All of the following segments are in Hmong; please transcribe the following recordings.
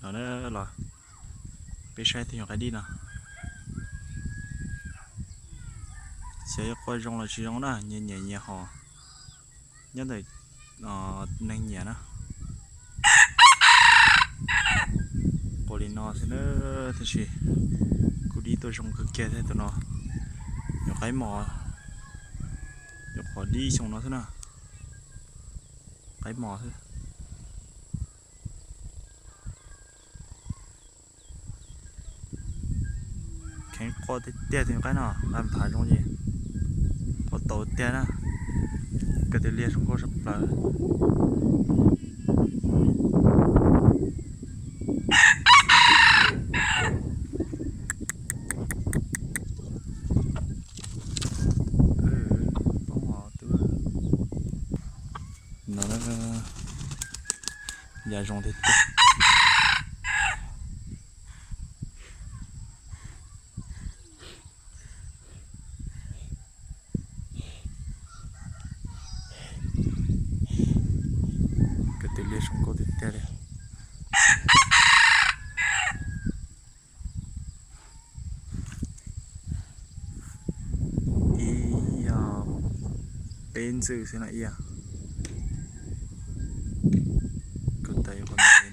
No na, los peb saib tus nyuam qaib dib no, xyov yuav qua zoo los tsis zoo na, nyias nyiam nyias hom, nyob ntawm neeg nyiam na. Qua li no xwb na, tab sis kuj dib tuaj zoo kawg kiag thiab tus no. Nyuam qaib mos, nyuam qhuav dib xyoo no xwb na, qaib mos xwb. Kheev qua tiag tiag tus nyuam qaib no, nqa phav zoo ces qua tau tiag na. Koj tus liaj zoo nkauj sab plaws. No, ya zoo tiag tiag. Koj tus liaj zoo nkauj tiag tiag li. Ib yog peb ntxwm xwb no ib yog. Koj tus yuav qhov ntev,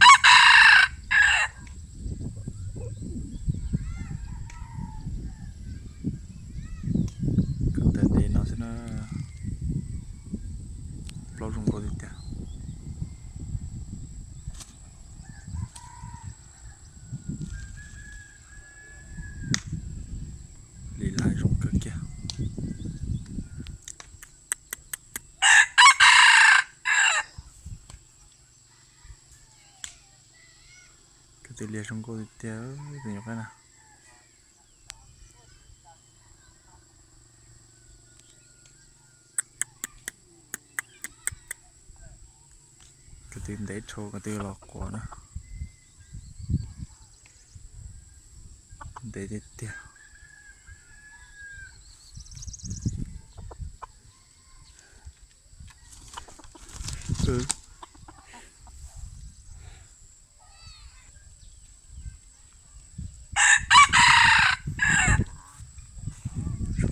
koj tus ntev no xwb na. Plaub zoo nkauj tiag tiag. Li lais zoo kawg kiag. Koj tus liaj zoo nkauj tiag tiag, tus nyuam qaib na. Koj tus ntev dhau, koj tus los quav na. Ntev tiag tiag. Zoo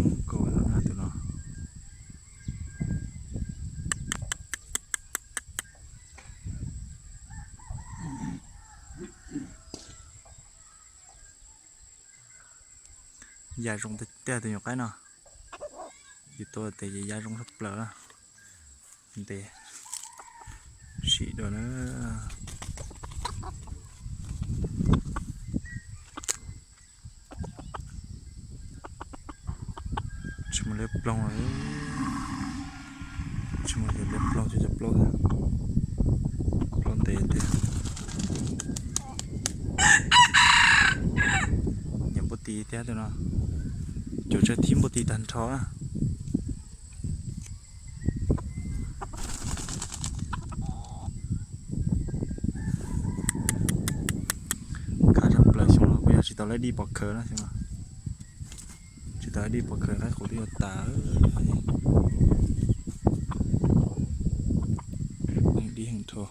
nkauj tus no. Ya zoo tiag tiag tus nyuam qaib no. Yus tua tes ces ya zoo sab plaws. Ntev sim dua na. Tsis muaj liab ploog, tsis muaj cov liab ploog, cov plaub thiab. Plaub ntev tiag. Nyiam npua tis thiab tus no. Cov tsawg thib npua tis tag nrho na. Khav tshaj plaws xyoo no kuj yog tsis tau laib dib pov khawv na xyoo no. Tsis tau laib dib pov khawv qaib qus twb yuav tas. Dib heev dhau.